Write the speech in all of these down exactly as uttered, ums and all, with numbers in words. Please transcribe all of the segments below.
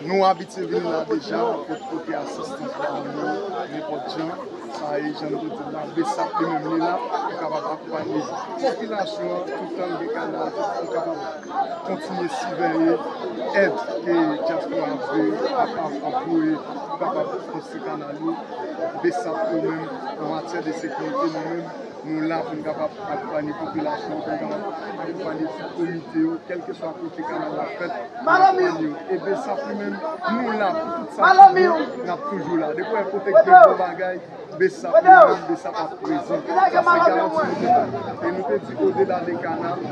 Nou abitye vin la deja pou pote asistans ba moun yo, nenpòt jan. Sa e, jan nou te di la, BSAP li menm li la pou kapab akonpanye popilasyon an, toutan gen kanal, pou kapab kontinye siveye èd ke dyaspora ap voye, ap, ap, ap voye pou kapab konstwi kanal yo. BSAP yo menm, an matyè de sekirite, nou menm, nou la pou n kapab akonpanye popilasyon, pou n kapab akonpanye tout komite yo, kèlkeswa kote kanal la fèt, n ap akonpanye yo. E BSAP li menm, nou la pou tout sa ki bon, n ap toujou la. Depi w wè kote k gen bon bagay, BSAP li menm, BSAP ap prezan. Sa se garanti nou te bay. E nou te di, odela de kanal,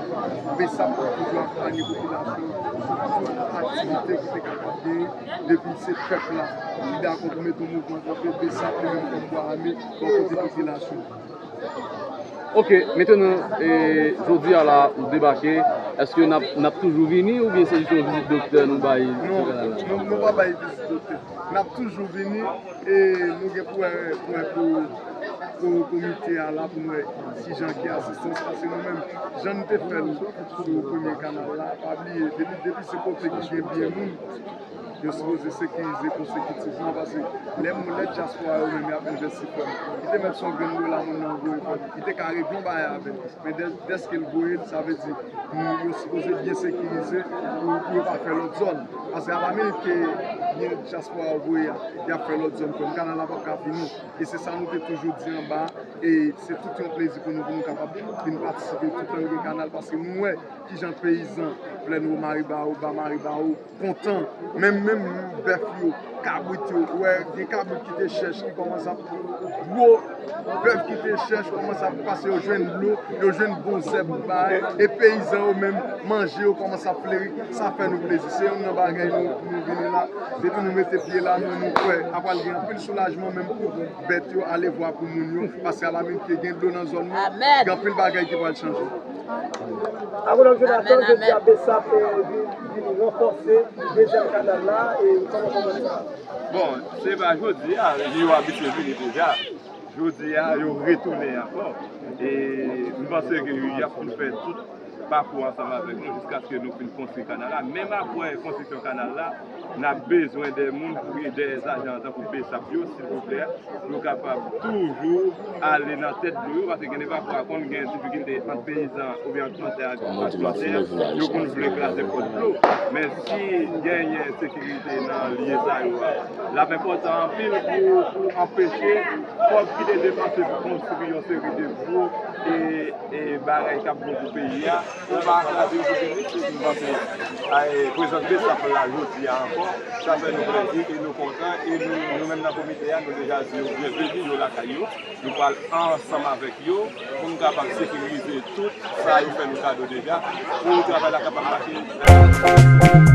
BSAP ap toujou akonpanye popilasyon sou tout aktivite ki te kapab genyen, depi se pèp la ki dakò pou mete yon mouvman kanpe, BSAP li menm kòm bwa ame bò kote popilasyon. Ok, mentnan, e, jodi a la, ou debake, èske n ap, n ap toujou vini oubyen se jis yon vizit doktè nou bay sou kanal la? Non, nou, nou pa bay vizit doktè. N ap toujou vini e nou gen pou wè, pou wè pou, pou komite a la pou nou wè kijan ki asistans, paske nou menm, jan nou te fè l sou premye kanal la, pa bliye, depi, depi se kote ki gen byen moun, yo sipoze sekirize konsekitivman, paske lè moun, lè dyaspora yo menm y ap envesti fò, li te mèt se yon grenn dola moun nan voye fò, li te ka regle yon bagay avè l. Men dè-, dèske l voye l, sa vle di, nou, yo sipoze byen sekirize pou, pou yo pa fè lòt zòn. Paske alaminit ke byen dyaspora yo voye a, y ap fè lòt zòn, frè m, kanal la p ap ka fini. E se sa nou te toujou di anba, e se tout yon plezi pou nou, pou nou kapab vin patisipe toutan gen kanal, paske nou wè kijan peyizan Plèn Wo, Maribawo, Ba Maribawo, kontan, menm, menm bèf yo, kabrit yo, ou wè, gen kabrit ki te chèch ki kòmanse ap gwo, bèf ki te chèch kòmanse ap pase, yo jwenn dlo, yo jwenn bon zèb pou bay, e peyizan yo menm, manje yo kòmanse ap fleri, sa fè nou plezi. Se youn nan bagay nou, nou vini la, depi nou mete pye la, nou, nou kwè, apral gen anpil soulajman menm pou bèt yo, alevwa pou moun yo, paske alaminit ke gen dlo nan zòn nan, gen anpil bagay ki pral chanje. Agwonòm Jonathan, jodi a BSAP vin, vin ranfòse dezyèm kanal la, e kòman, kòman sa? Bon, se pa jodi a, yo abitye vini deja. Jodi a, yo retounen ankò. E m panse ke y ap fin fè tout pakou ansanm avèk nou jiskaske nou fin konstwi kanal la. Menm apre konstriksyon kanal la, n ap bezwen de moun, de zajan tankou BSAP yo, silvouplè, pou yo kapab toujou ale nan tèt dlo yo, paske gen de pafwa konn gen difikilte ant peyizan oubyen ant plantè ak, ak plantè, yo konn vle kraze pòt dlo. Men si genyen sekirite nan lye sa yo a, l ap enpòtan anpil pou, pou anpeche kòb ki te depanse pou konstwi yon seri de gwo, e, e bagay k ap bon pou peyi a, pou pa kraze yo pou vin riche. M panse, e, prezans BSAP la jodi a ankò, sa fè nou plezi e nou kontan, e nou, nou menm nan komite a, nou deja di yo byenveni, yo lakay yo. Nou pral ansanm avèk yo pou nou kapab sekirize tout sa yo fè nou kado deja, pou travay la kapab mache.